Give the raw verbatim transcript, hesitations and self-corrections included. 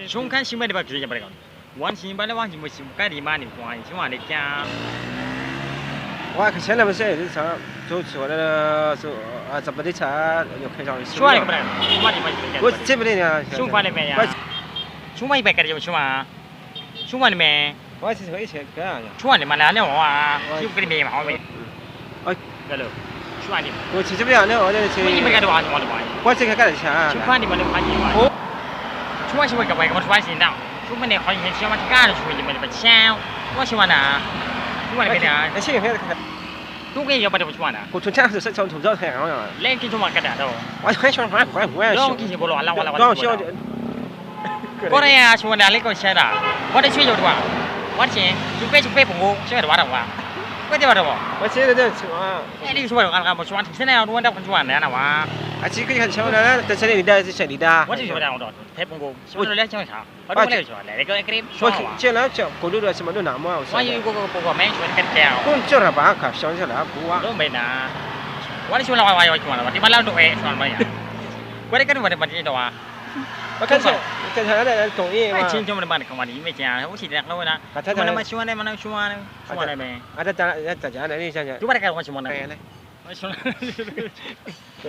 Shông khan shimai di bak keuja bak kon. Wan shimai le wan shimai shimai ka di ma ni wan shimai le kya. Wa keuchana mese sa so so na so a sa beri sa yo khe sa. Shua le bak. Shua di ma. Wo se beri ya. Shông fa le me ya. Shông ma ibai ka di shông ma. Shông ma le me. Wa se se ka ya. Shông ma le ma la ne wa. Shông ka di me ma wa me. Oi. Galo. Cuman ni. Oh, cuma ya, ne, ne, cuma. Ni mereka dua, cuma dua. Kuat sih kakak dah. Cuma ni mana haji. Oh. Cuma cuma kapai kamu cuman sih tau. Cuma ni kau ni cuma tiga ada cuma cuma macam. Wah cuma na. Cuma ni beda. Eh, sih, ya. Tu kan yang pada cuma na. Kau cuci tu saya cuma tu saya. Lain ke cuma kada tu. Wah, saya cuma wah, wah, wah. Dong kisi bolo alang alang. Dong sih. Korea cuma dah lekor saya dah. Wah dah cuci dua. Wah sih. Cukai cukai punggu. Saya dua orang wah. Kau dia dua. Wah sih dah cuma. Eh, ni semua kan kamu cuan sini yang dua dah cuan ya nama. Aci ke kan sama dah, tak cari lidah, cari lidah. Wah, cuba dah orang. Saya punggung. Cuba dah lihat cuan. Aduh, boleh cuan. Dah kau krim. Wah, cek lah, cek. Kau dulu sama dulu nama. Wah, you go go go main cuan kan kau. Pun cek apa? Kau cuan salah buat. Belum benar. Wah, cuan lah, wah, cuan lah. Di malam tu eh cuan banyak. Wah, kan pada mati tu ah. Bukan cek. Bukan salah dah tu eh. Cing cuma mana kau mati, macam. Aku sih dah kau nak. Mana cuan mana cuan. Cuan mana? Ada tak ada ni saja. Cuba dah kau cuan mana? Cuan.